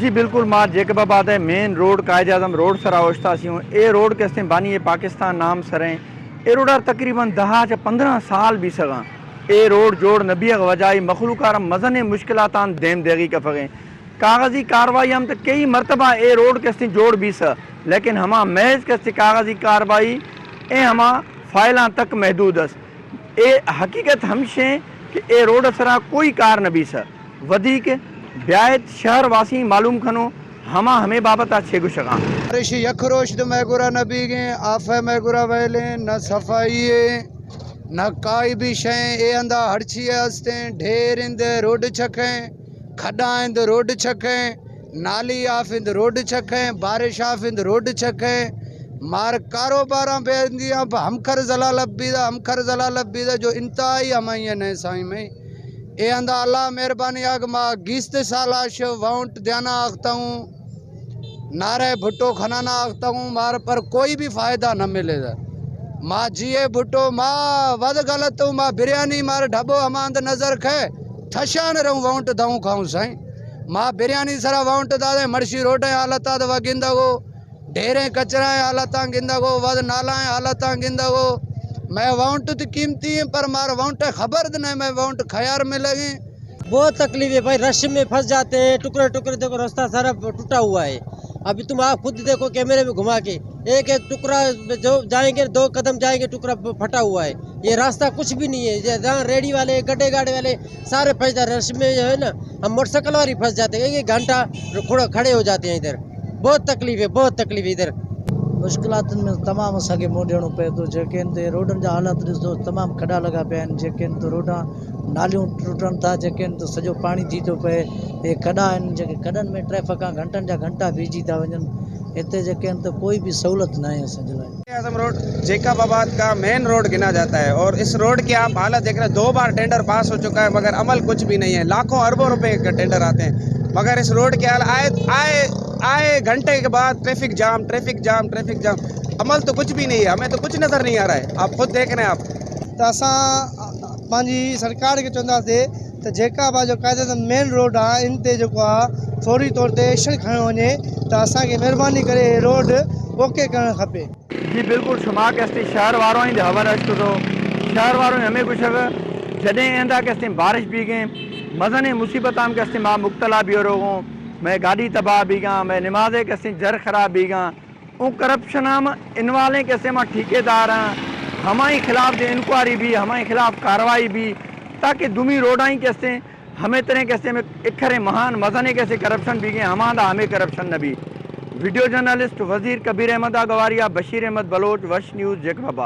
جي بلڪل مان جيڪب آباد ۽ main road Quaid Azam road سرا اوشتا سيون اي روڊ ڪيستين باني اي پاڪستان نام سرين اي روڊار تقريبن دها چه 15 سال بي سگان اي روڊ جوڙ نبيغ وجائي مخلوقارم مزني مشڪلاتان ديم ديغي ڪفغين ڪاغذي ڪارروائي هم ته ڪيئي مرتبه اي روڊ ڪيستين جوڙ بي س ليڪن هما محض ڪيستين ڪاغذي ڪارروائي اي هما فائلان تڪ محدود اس اي حقيقت همشين ڪه اي روڊ سرا ڪوئي ڪار نبي س وڌيڪ بيايت شهر واسين معلوم کنو هما همي بابت آ ڇي گشغان. بارش يخ روشد ميگورا نبي گين آفه ميگورا ويلين نه صفائي نه ڪائي به شئين اي اندا هڙڇي استين ڍير اند روڊ ڇکين کڏا اند روڊ ڇکين نالي آف اند روڊ ڇکين بارش آف اند روڊ ڇکين مار ڪاروباران بي اندي همخر زلالب بيدا همخر زلالب بيدا جو انتهائي همائين نه سائين مين اي اندا الله مهرباني آگ ما گيست سالاش وونٽ ديانا آختائون نعره ڀٽو خنانا آختائون مار پر ڪوئي به فائده نه ملي ده ما جيئي ڀٽو ما وڌ غلط ما برياني مار ڍٻو هماند نظر کي ٿشان رهون وونٽ دئون کائون سائين ما برياني سرا وونٽ دادي مرشي روڊ ۽ حالت آد وگندگو ڍيرين ڪچرا ۽ حالتان گندگو وڌ نالا ۽ حالتان گندگو مين وونٽ ته قيمتي هين پر مار وونٽ خبر ته نه مين وونٽ خيار ۾ لڳين. بهت تڪليف هي ڀائي رش ۾ ڦس جاتي هي ٽڪري ٽڪري ديکو رستا سارا ٽوٽا هوا هي ابي تم آپ خود ديکو ڪيمري ۾ گهما ڪي ايڪ ايڪ ٽڪرا جو جائين گي دو قدم جائين گي ٽڪرا ڦٽا هوا هي يي راستا ڪڇ بي نهي هي جهان ريڙي والي گڊي گاڙي والي ساري ڦس جا رش ۾ جو هي نه هم موٽر سائيڪل واري ڦس جاتي ايڪ ايڪ گهنٽا کڙي هو جاتي هي ادهر بهت تڪليف هي بهت تڪليف هي ادهر. مشڪلاتن ۾ تمام اسان کي منهن ڏيڻو پئي ٿو جيڪي هن تي روڊن جا حالات ڏسو تمام کڏا لڳا پيا آهن جيڪي هن تي روڊا ناليون ٽٽن ٿا جيڪي هن تي سڄو پاڻي ٿي ٿو پئي اهي کڏا آهن جيڪي کڏن ۾ ٽريفڪا گهنٽن جا گهنٽا بيهجي ٿا وڃن هتي جيڪي هن تي ڪوئي به سهولت ناهي اسان جي لاء. اعظم روڊ جيڪب آباد کا مين روڊ گنا جاتا هي اور اس روڊ ڪي آپ حالت ديک رهي دو بار ٽينڊر پاس هو چڪا هي مگر عمل ڪجھ بي نهي هي لاکون اربون روپي ڪا ٽينڊر آتي هين مگر اس روڊ ڪي حال آئي آئي آئي گهنٽي ڪي بعد traffic jam traffic jam traffic jam عمل تو ڪجھ بي نهي هي همي تو ڪجھ نظر نهي آ رها هي آپ خود ديک رهي هي آپ. ته اسان پنهنجي سرڪار کي چونداسي ته جيڪا به جو قائد اعظم مين روڊ آ ان تي جيڪو آ فوري طور تي ايڪشن کنيو وڃي ته اسان کي مهرباني ڪري هي روڊ اوڪي ڪرڻ کپي. جي بلڪل شما ڪيستين شهر وارو آهين هور اشڪ ٿو شهر وارو همي گشغ جڏهن ايندا ڪيستين بارش بي گين مزن مصيبتام ڪيستين ما مبتلا بي روغون مين گاڏي تباهه بي گان مين نماز ڪيستين جر خراب بي گان اون ڪرپشنام انوالين ڪيستين ما ٺيڪيدار همائين خلاف جي انڪواري بي همائين خلاف ڪارروائي بي تاڪه دومي روڊائين ڪيستين همي ترين ڪيستين ۾ اکرين مهان مزني ڪيسي ڪرپشن بي گين همان دا همي ڪرپشن نه بي وڊيو جرنلسٽ وزير ڪبير احمد آ گواريا بشير احمد بلوچ وش نيوز جيڪب آباد.